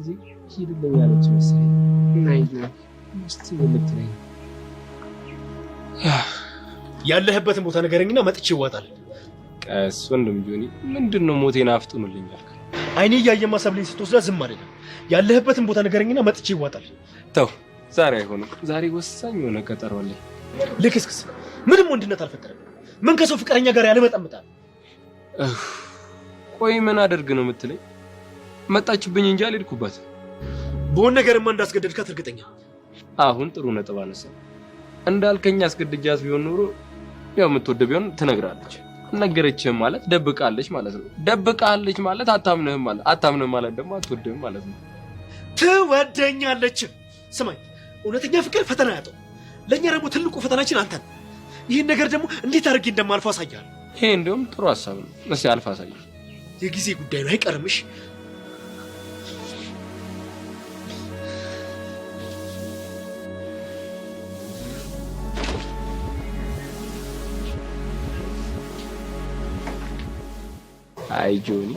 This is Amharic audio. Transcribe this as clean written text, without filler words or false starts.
ስለዚህ ሂድልኝ አለች መሰለኝ። ናይ ናይ፣ እስቲ ምን ልትለኝ? ያለህበትን ቦታ ንገረኝና መጥቼ ይዋጣል። ቀስ ወንድም ጆኒ፣ ምንድን ነው ሞቴን አፍጥኑልኝ አልክ? አይኔ እያየማ ሰብሌን ስትወስዳ ዝም አይደለም። ያለህበትን ቦታ ንገረኝና መጥቼ ይዋጣል። ተው፣ ዛሬ አይሆንም። ዛሬ ወሳኝ የሆነ ቀጠሮ አለኝ። ልክስክስ ምንም ወንድነት አልፈጠረም። ምን ከሰው ፍቅረኛ ጋር ያለመጠምጣል። ቆይ ምን አደርግ ነው የምትለኝ? መጣችብኝ እንጂ አልሄድኩባት። በሆነ ነገርማ እንዳስገደድካት እርግጠኛ። አሁን ጥሩ ነጥብ አነሳ። እንዳልከኝ አስገድጃት ቢሆን ኖሮ ያው የምትወደ ቢሆን ትነግራለች። ነገረችህም ማለት ደብቃለች ማለት ነው። ደብቃለች ማለት አታምንህም ማለት፣ አታምንህም ማለት ደግሞ አትወድህም ማለት ነው። ትወደኛለች። ስማኝ፣ እውነተኛ ፍቅር ፈተና ያጠው። ለእኛ ደግሞ ትልቁ ፈተናችን አንተ ነህ። ይህን ነገር ደግሞ እንዴት አድርጌ እንደማልፈው አሳያለሁ። ይሄ እንደውም ጥሩ ሀሳብ ነው። እስኪ አልፋ አሳየኝ። የጊዜ ጉዳይ ነው፣ አይቀርምሽ። አይ ጆኒ፣